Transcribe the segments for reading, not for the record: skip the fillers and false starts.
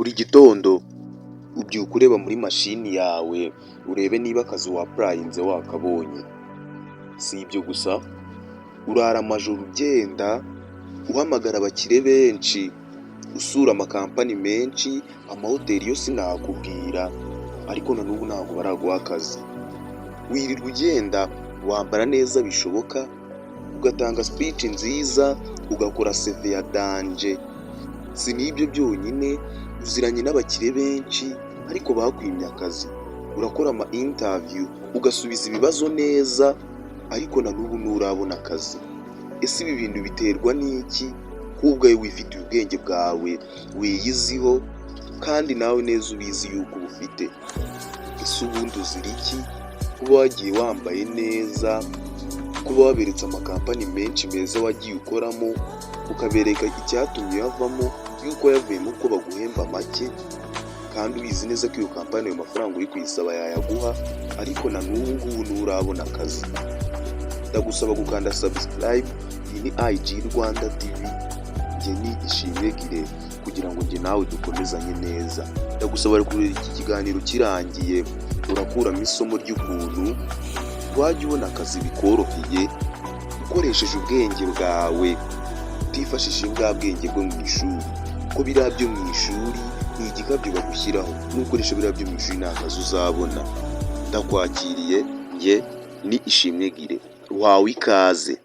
Buri gitondo ubyuka ureba muri mashini yawe, urebe niba akazi wa-applyinze wakabonye. Si ibyo gusa, urara amajoro ugenda uhamagara abakire benshi, usura amakampani menshi, amahoteli yo sinakubwira, ariko na n'ubu ntabwo baraguha akazi. Wirirwa ugenda wambara neza bishoboka, ugatanga speech nziza, ugakora CV ya danger. Si n'ibyo byonyine, uziranye n'abakire benshi ariko bakwimye akazi. Urakora ama interview, ugasubiza ibibazo neza, ariko na n'ubu nturabona akazi. Ese ibi bintu biterwa n'iki, ko ubwawe wifitiye ubwenge bwawe, wiyiziho kandi nawe neza ubizi yuko ubufite? Ese ubundi uzira iki kuba wagiye wambaye neza, kuba waberetse amakampani menshi meza wagiye ukoramo, ukabereka icyatumye uyavamo, yuko wayavuyemo ko baguhemba make, kandi ubizi neza ko iyo kampani ayo mafaranga uri kuyisaba yayaguha, ariko na n'ubu ngubu nturabona akazi? Ndagusaba gukanda subscribe. Iyi ni IG Rwanda TV, njye ni Ishimwe Gire, kugira ngo njye nawe dukomezanye neza. Ndagusaba kureba iki kiganiro kirangiye, urakuramo isomo ry'ukuntu wajya ubona akazi bikoroheye ukoresheje ubwenge bwawe, utifashishije bwa bwenge bwo mu ishuri, kuko biriya byo mu ishuri ni igikabyo bagushyiraho. Nukoresha biriya byo mu ishuri nta kazi uzabona. Ndakwakiriye, njye ni Ishimwe Gire, uhawe ikaze.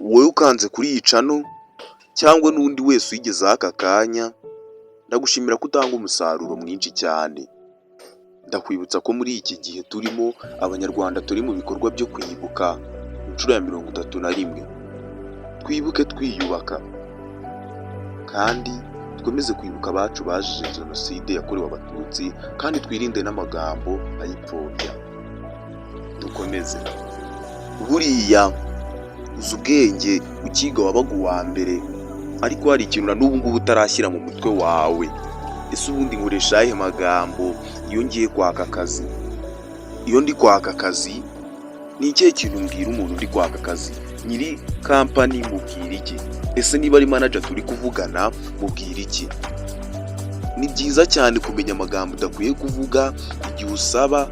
Wowe ukanze kuri iyi channel cyangwa n'undi wese uyigezeho aka kanya, ndagushimira ko utanga umusaruro mwinshi cyane. Ndakwibutsa ko muri iki gihe turimo, Abanyarwanda turi mu bikorwa byo kwibuka inshuro ya 31. Twibuke twiyubaka kandi dukomeze kwibuka abacu bazize Jenoside yakorewe Abatutsi, kandi twirinde n'amagambo ayipfobya. Dukomeze. Buriya uzi ubwenge, ukiga wabaga uwa mbere, ariko hari ikintu na n'ubu ngubu utarashyira mu mutwe wawe. Ese ubundi nkoresha ayahe magambo iyo ngiye kwaka akazi? Iyo ndi kwaka akazi, ni ikihe kintu mbwira umuntu uri kwaka akazi? Nyiri kampani mubwira iki? Ese niba ari manager turi kuvugana, mubwira iki? Ni byiza cyane kumenya amagambo udakwiye kuvuga igihe usaba,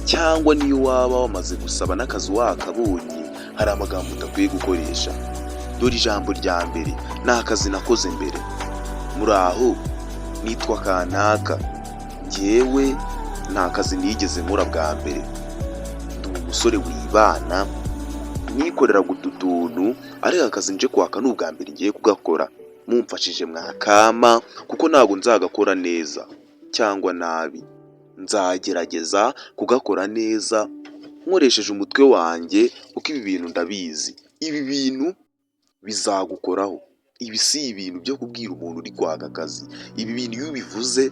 cyangwa niyo waba wamaze gusaba n'akazi wakabonye, hari amagambo udakwiye gukoresha. Dore ijambo rya mbere: "Ni akazi nakoze mbere." "Muraho, nitwa kanaka, njyewe nta kazi nigeze nkora bwa mbere, ndi umusore wibana, nikoreraga utu tuntu, ariko akazi nje kwaka ni ubwa mbere ngiye kugakora. Mumfashije mwakama, kuko ntabwo nzagakora neza cyangwa nabi, nzagerageza kugakora neza nkoresheje umutwe wanjye, kuko ibi bintu ndabizi." Ibi bintu bizagukoraho. Ibi si ibintu byo kubwira umuntu uri kwaka akazi. Ibi bintu iyo ubivuze,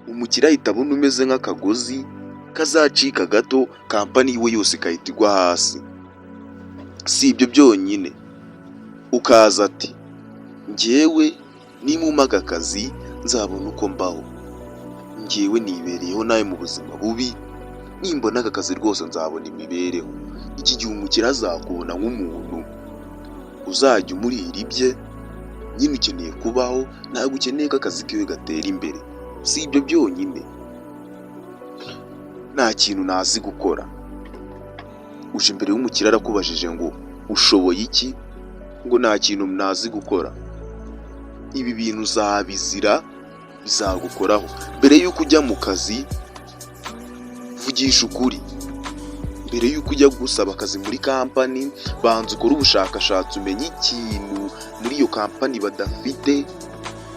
umukire ahita abona umeze nk'akagozi kazacika gato, kampani yiwe yose igahita igwa hasi. Si ibyo byonyine, ukaza ati: "Njyewe nimumpa aka kazi nzabona uko mbaho, njyewe nibereyeho nawe mu buzima bubi, nimbona aka kazi rwose nzabona imibereho." Iki gihe umukire azakubona nk'umuntu uzajya umurira ibye nyine. Ukeneye kubaho, ntabwo ukeneye ko akazi kiwe gatera imbere. Si ibyo byonyine, "Nta kintu nazi gukora." Uje imbere y'umukire, arakubajije ngo ushoboye iki? Ngo "Nta kintu nazi gukora." Ibi bintu uzabizira, bizagukoraho. Mbere y'uko ujya mu kazi, vugisha ukuri. Mbere y'uko ujya gusaba akazi muri kampani, banza ukore ubushakashatsi, umenye ikintu muri iyo kampani badafite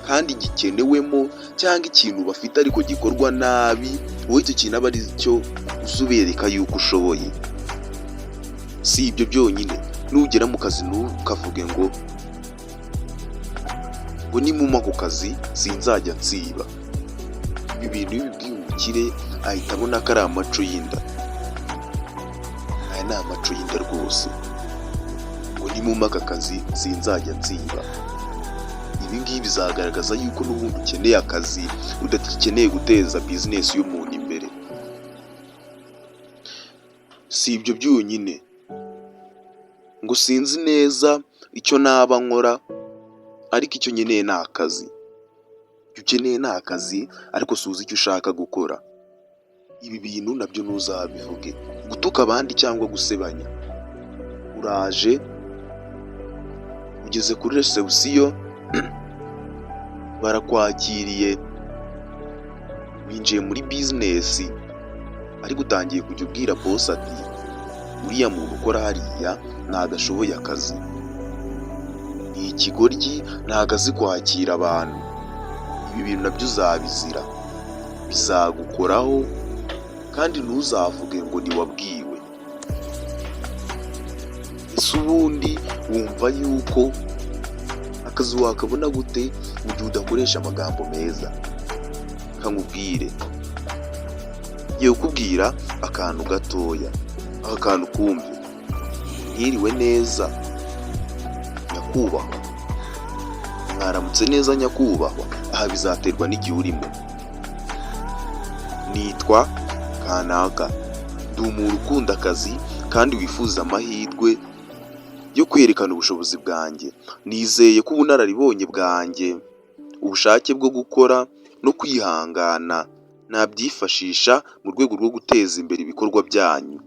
kandi gikenewemo, cyangwa ikintu bafite ariko gikorwa nabi. Wowe icyo kintu aba ari cyo uza ubereka yuko ushoboye. Si ibyo byonyine, nugera mu kazi ntukavuge ngo "Nimumpa ku kazi sinzajya nsiba." Ibi bintu iyo ubibwiye umukire, ahita abona ko ari amaco y'inda. Aya ni amaco y'inda rwose, ngo "Nimumpa aka kazi sinzajya nsiba." Ibi ngibi bizagaragaza yuko n'ubundi ukeneye akazi, udakeneye guteza bizinesi y'umuntu imbere. Si ibyo byonyine, ngo "Sinzi neza icyo naba nkora." ariko icyo nkeneye ni akazi. Icyo ukeneye ni akazi, ariko suzi icyo ushaka gukora. Ibi bintu nabyo ntuzabivuge. Gutuka abandi cyangwa gusebanya. Uraje ugeze kuri reception, barakwakiriye, winjiye muri business, ariko utangiye kujya ubwira boss ati: "Uriya muntu ukora hariya ntago ashoboye akazi, ni ikigoryi, ntago azi kwakira abantu." Ibi bintu nabyo uzabizira, bizagukoraho, kandi ntuzavuge ngo ntiwabwiwe. Ese ubundi wumva yuko akazi wakabona gute mu gihe udakoresha amagambo meza? Kankubwire, ngiye kukubwira akantu gatoya, aka kantu kumve. "Mwiriwe neza nyakubahwa", "Mwaramutse neza nyakubahwa", aha bizaterwa n'igihe urimo. "Nitwa kanaka, ndi umuntu ukunda akazi kandi wifuza amahirwe yo kwerekana ubushobozi bwanjye. Nizeye ko ubunararibonye bwanjye, ubushake bwo gukora no kwihangana nabyifashisha mu rwego rwo guteza imbere ibikorwa byanyu.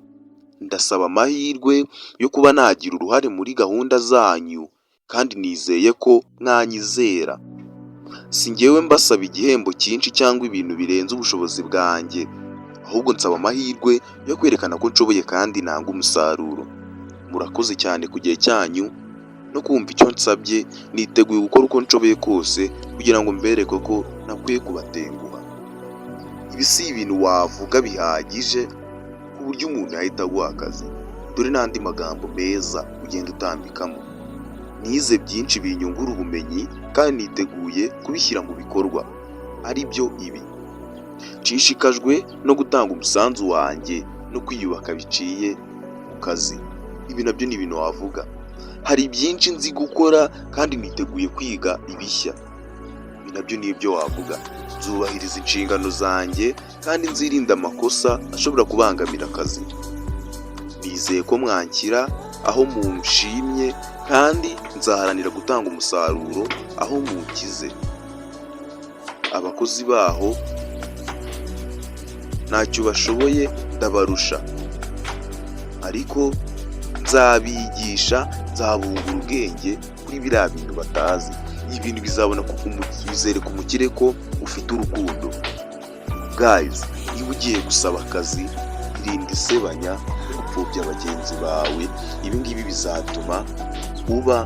Ndasaba amahirwe yo kuba nagira uruhare muri gahunda zanyu kandi nizeye ko mwanyizera. Si njyewe mbasaba igihembo cyinshi cyangwa ibintu birenze ubushobozi bwanjye, ahubwo nsaba amahirwe yo kwerekana ko nshoboye kandi ntanga umusaruro. Murakoze cyane ku gihe cyanyu no kumva icyo nsabye. Niteguye gukora uko nshoboye kose kugira ngo mbereke ko ntakwiye kubatenguha." Ibi si ibintu wavuga bihagije ku buryo umuntu yahita aguha akazi. Dore n'andi magambo meza ugenda utambikamo: "Nize byinshi binyungura ubumenyi kandi niteguye kubishyira mu bikorwa." Ari byo ibi: "Nshishikajwe no gutanga umusanzu wanjye no kwiyubaka biciye mu kazi." Ibi nabyo ni ibintu wavuga. "Hari byinshi nzi gukora kandi niteguye kwiga ibishya." Ibi nabyo ni ibyo wavuga. "Nzubahiriza inshingano zanjye kandi nzirinda amakosa ashobora kubangamira akazi. Nizeye ko mwanshyira aho munshimye kandi nzaharanira gutanga umusaruro aho munshyize. Abakozi baho ntacyo bashoboye, ndabarusha, ariko nzabigisha, nzabungura ubwenge kuri biriya bintu batazi." Ibi bintu bizabona bizereka umukire ko ufite urukundo. Guys, niba ugiye gusaba akazi, rinda isebanya no gupfobya bagenzi bawe. Ibi ngibi bizatuma uba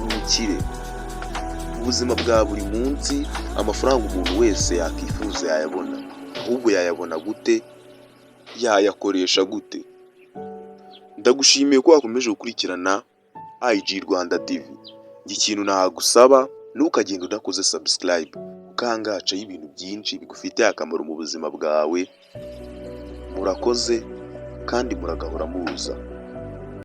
umukire. Mu buzima bwa buri munsi, amafaranga umuntu wese yakwifuza yayabona. Ahubwo yayabona gute? Yayakoresha gute? Ndagushimiye ko wakomeje gukurikirana IG Rwanda TV. Njye ikintu nagusaba, ntukagende udakoze subscribe, kuko aha ngaha hacaho ibintu byinshi bigufitiye akamaro mu buzima bwawe. Murakoze kandi muragahora muza.